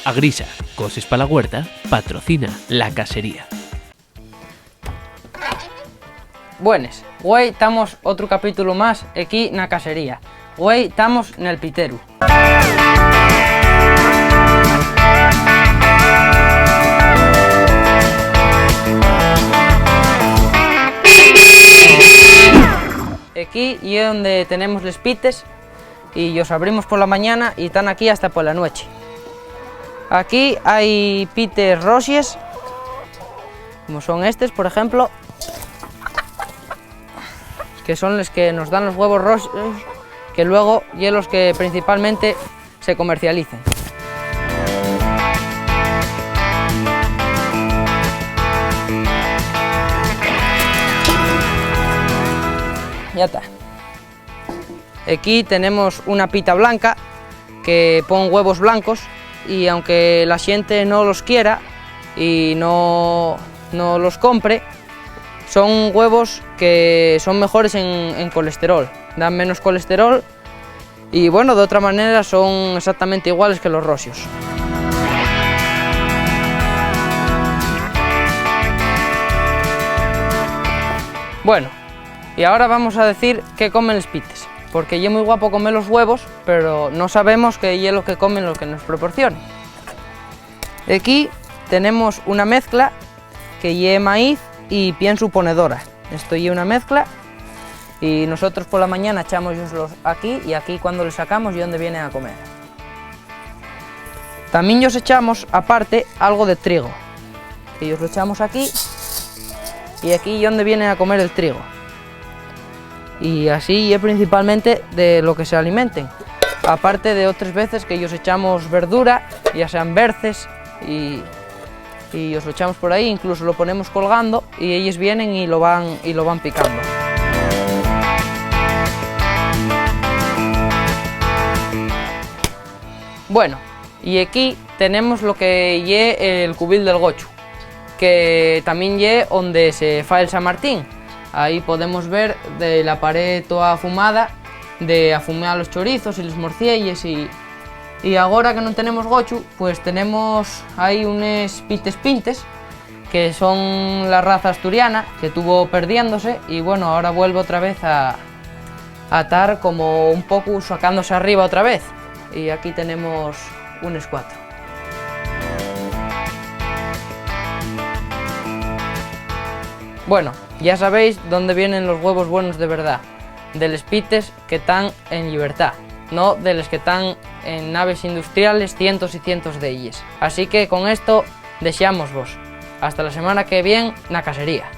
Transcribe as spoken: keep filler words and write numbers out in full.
Agrisa, coses pa la huerta, patrocina La Casería. Buenes, güei tamos otru capítulo más equí na casería. Güei tamos nel piteru. Equí ye onde tenemos les pites y yos abrimos pola mañana y tán aquí hasta pola nueche. Aquí hai pites roxes, como son estes, por ejemplo, que son les que nos dan los huevos roxos, que luego ye los que principalmente se comercialicen. Ya ta. Equí tenemos una pita blanca que pon huevos blancos y, aunque la xente no los quiera y no, no los compre, son huevos que son mejores en, en colesterol, dan menos colesterol y, bueno, d'otra manera son exactamente iguales que los roxos. Bueno, y ahora vamos a decir qué comen les pites, porque ye mui guapo comer los huevos, pero no sabemos qué ye lo que comen lo que nos proporcione. Equí tenemos una mezcla que ye maíz y piensu ponedora. Esto ye una mezcla y nosotros pola mañana echámoslos aquí y aquí cuando les sacamos ye onde vienen a comer. Tamién yos echamos aparte algo de trigo, que yos lo echamos aquí y aquí ye onde vienen a comer el trigo. Y así ye principalmente de lo que se alimenten. Aparte de otres veces que yos echamos verdura, ya sean berces y, y os lo echamos por ahí, incluso lo ponemos colgando y ellos vienen y lo van, y lo van picando. Bueno, y aquí tenemos lo que ye el cubil del gochu, que tamién ye onde se fa el San Martín. Ahí podemos ver de la pared toa afumada, de afumar los chorizos y les morcielles y, y agora que non tenemos gochu, pues tenemos ahí unes pites pintes, que son la raza asturiana, que tuvo perdiéndose y, bueno, ahora vuelve otra vez a, a tar como un poco sacándose arriba otra vez. Y aquí tenemos unes cuatro. Bueno, ya sabéis dónde vienen los huevos buenos de verdá, de les pites que tán en llibertá, no de les que tán en naves industriales, cientos y cientos d'elles. Así que con esto dexámosvos. Hasta la semana que vien na casería.